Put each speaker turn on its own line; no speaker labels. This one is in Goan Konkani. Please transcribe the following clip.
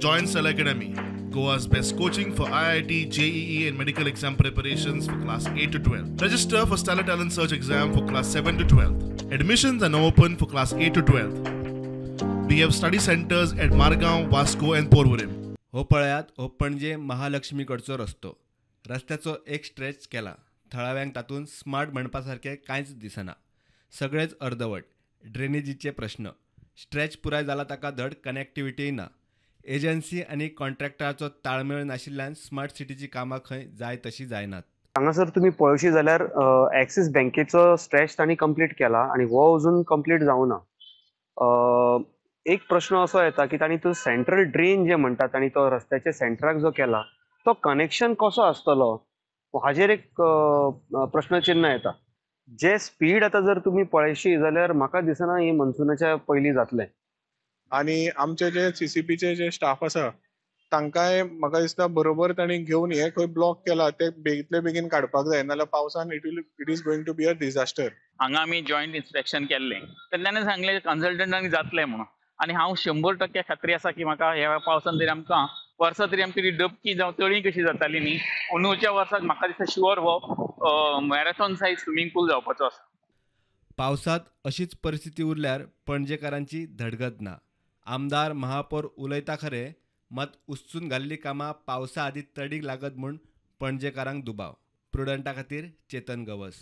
Join Stellar Academy, Goa's best coaching for IIT, JEE and medical exam preparations for class 8 to 12. Register for Stellar Talent Search exam for class 7 to 12. Admissions are now open for class 8 to 12. We have study centers at Margao, Vasco and Porvorim.
हो पळयात हो पणजे महालक्ष्मी कडचो रस्तो. रस्त्याचो एक स्ट्रेच केला. थळाव्यांक तातूंत स्मार्ट म्हणपा सारकें कांयच दिसना. सगळेच अर्दवट, ड्रेनेजीचे प्रश्न, स्ट्रेच पुराय जाला ताका धड कनेक्टिविटीय ना. एजन्सी आनी कॉन्ट्रॅक्टराचो ताळमेळ नाशिल्ल्यान स्मार्ट सिटीची कामां खंय जाय तशी जायनात.
हांगासर तुमी पळोवशी जाल्यार एक्सीस बँकेचो स्ट्रेच तांणी कंप्लीट केला आनी हो अजून कंप्लीट जावना. एक प्रश्न असो येता की तांणी तो सेंट्रल ड्रेन जे म्हणटा तांणी तो रस्त्याच्या सेंटराक जो केला तो कनेक्शन कसो आसतलो हाजेर एक प्रश्नचिन्ह येता. जे स्पीड आतां जर तुमी पळयशी जाल्यार म्हाका दिसना हे मनसुनाच्या पयलीं जातलें.
आनी आमचे जे सीसीपीचे जे स्टाफ आसा तांकांय म्हाका दिसता बरोबर तांणी घेवन हे खंय ब्लॉक केला ते बेगितले बेगीन काडपाक जाय, नाजाल्यार पावसान it is going to be a disaster.
हांगा आमी जॉयंट इन्स्पेक्शन केल्लें तेन्ना सांगलें कन्सल्टंटांनी जातलें म्हणून, आनी हांव 100% खात्री आसा की म्हाका ह्या पावसान तरी आमकां वर्सा तरी आमची ती डबकी जावं तळी कशी जाताली न्ही, अंदूच्या वर्साक म्हाका दिसता शुअर हो मॅरेथॉन सायज स्विमींग पूल जावपाचो आसा.
पावसांत अशीच परिस्थिती उरल्यार पणजेकारांची धडगत ना. आमदार महापौर उलयता खरे, मात उसचून घाल्ली कामां पावसा आदीं तडीक लागत म्हूण पणजेकारांक दुबाव. प्रुडंटा खातीर चेतन गवस.